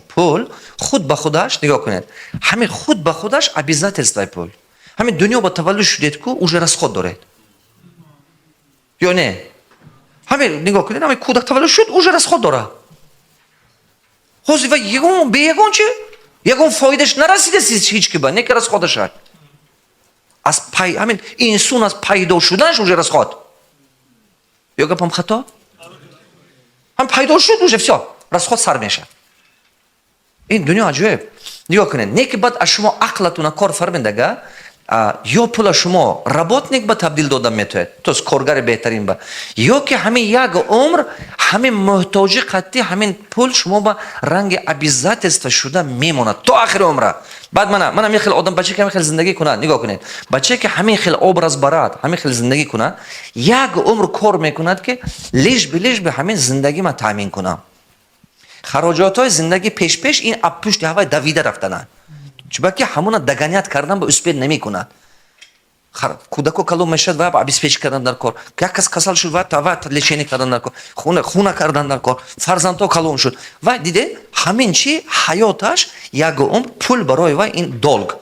Пул худ ба худаш, нигоҳ кунед, ҳамин худ ба худаш обязательство и пул. Ҳамин дунё ба таваллуд шудед ку, уже расход доред ё не? Ҳамин нигоҳ кунед, ҳамин кӯдак таваллуд шуд, уже расход дорад. Ҳозир ва ягон бе ягон чи, ягон фоидаш нарасидаст ҳеҷ ки ба не ки расходашад. Аз пай ҳамин инсон аз пайдо шуданаш уже расход. Ё гапам хато? Ҳам пайдо шуд, уже всё, расход сар мешавад. Ин дунё аҷоиб. Нигоҳ кунед, не ки баъд аз шумо ақлатуна кор фармедага, ё пула шумо работник ба табдил дода метавонед, то есть коргари беҳтарин ба, ё ки ҳамин як умр ҳамин муҳтоҷӣ қатъи ҳамин пул шумо ба ранги обязательство шуда мемонад то охири умра. Баъд мана ҳамин хел одам, бачае ки ҳамин хел зиндагӣ кунад, нигоҳ кунед, бачае ки ҳамин хел образ барад, ҳамин хел зиндагӣ кунад, як умр кор мекунад, ки лишь бы ҳамин зиндагима таъмин кунам. Хароҷотҳои зиндагӣ пешпеш ин аб пушти ҳавай давида рафтананд, чунки ҳамуна догонять кардан ба успеть намекунад. Кӯдако калон мешавад, ва обеспечить кардан дар кор, як кас касал шуд, ва лечение кардан дар кор, хуна кардан дар кор, фарзандҳо калон шуд, ва диде, ҳамин чи ҳаёташ як умр пул барои вай ин долг.